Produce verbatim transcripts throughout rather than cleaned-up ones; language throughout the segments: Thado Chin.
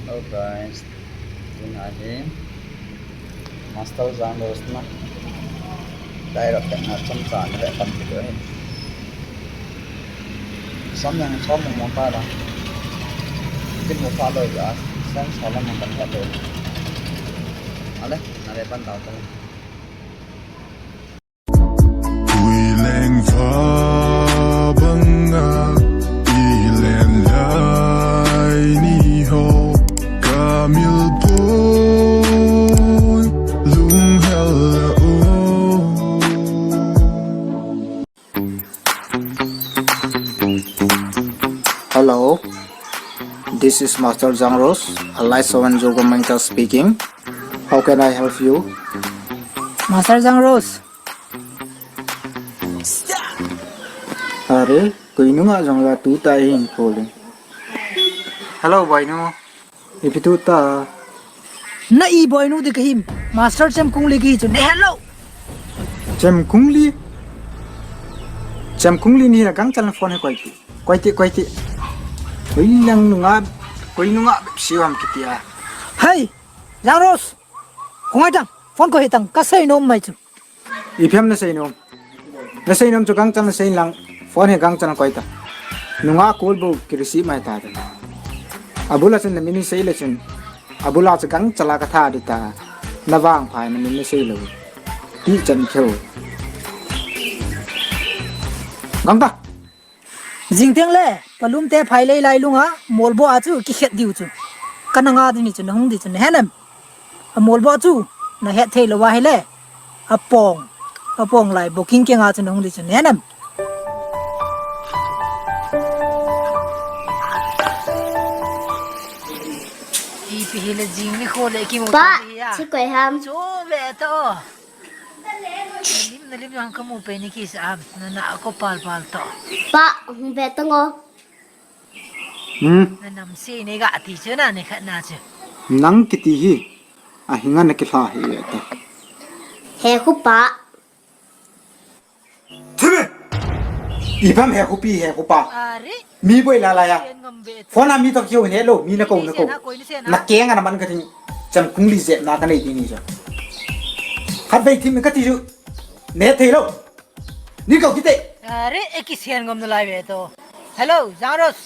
Hello guys, tuna hi Master Jangros na direct na chomcha na le pan video hi. Som yang som mo pa la. Kin mo pa lo ya, sem sa la mo pan lo. Ale, na le pan tao ta. Puileng va banga ilen lai ni ho kamil poi lunghel la o. Hello, this is Master Jangros, a Light Seven Yoga Mentor speaking. How can I help you? Master Jangros. Are, koi nunga jong la tu tai hin calling. Hello, boy nu. Ipi tu ta? Na i boy nu di kahim. Master Chem Kung Li kahi chu. Ne hello. Chem Kung Li. Chem Kung Li ni na kang chan phone he koi ti. Koi ti, koi ti. Koi lang nunga, koi nunga siu ham kiti a. Hey, Jangros. Khongai tang. Phone ko he tang. Ka sei nom mai chu. Ipi ham na sei nom. Na sei nom chu kang chan na sei lang. Phone he kang chan koi ta. Nunga call bu ki receive mai ta ta. Abula chun na min sei le chun. Abula chu kang chala ka tha di ta. Na vang phai na min sei lo. Ti chan kheu. Kang ta. Jingteng le, palum te phai lei lai lunga, molbo a chu kikhet diu chu. Kana nga di ni chu, na hung di chu, na he nem. A molbo chu, na het thei lo wa he le. A pong, a pong lai, booking ke nga chu, na hung di chu, na he nem. Ipi hi le jing ni kho le ki mo Pa, ti hi a. Chi koi ham. Chu ve to. Na lim, na lim jong ka mu pe ni kisa am. Na na ko pal pal to. Pa, hung ve to ngo. Hmm. Na nam si ni ga ti chu na ni khat na chu. Nang kiti hi. A hinga na kilha hi ta. He khu pa. Thimi. Ipi ham he khu pi he khu pa. Are. Mi boi la la ya. Sen ngam ve. Phone a mi to kiu ne lo, mi na ko na ko. Sen ha, koi ni sen ha. Na ke nga na man ka ting Chem Kung Li jep na ka nei ti ni jo. Khat vei thim ka ti ju. Ne thei lo. Ni ko kite. Are, e ki sen ngam na lai ve to. Hello, Jangros.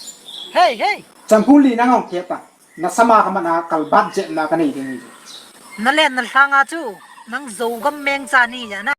Hey, hey. Chem Kung Li na ngong ke pa. Na sama ka man a kalbat jep na ka nei ti ni jo. Na len na lhang a chu. Nang Zogam meng cha ni ja na.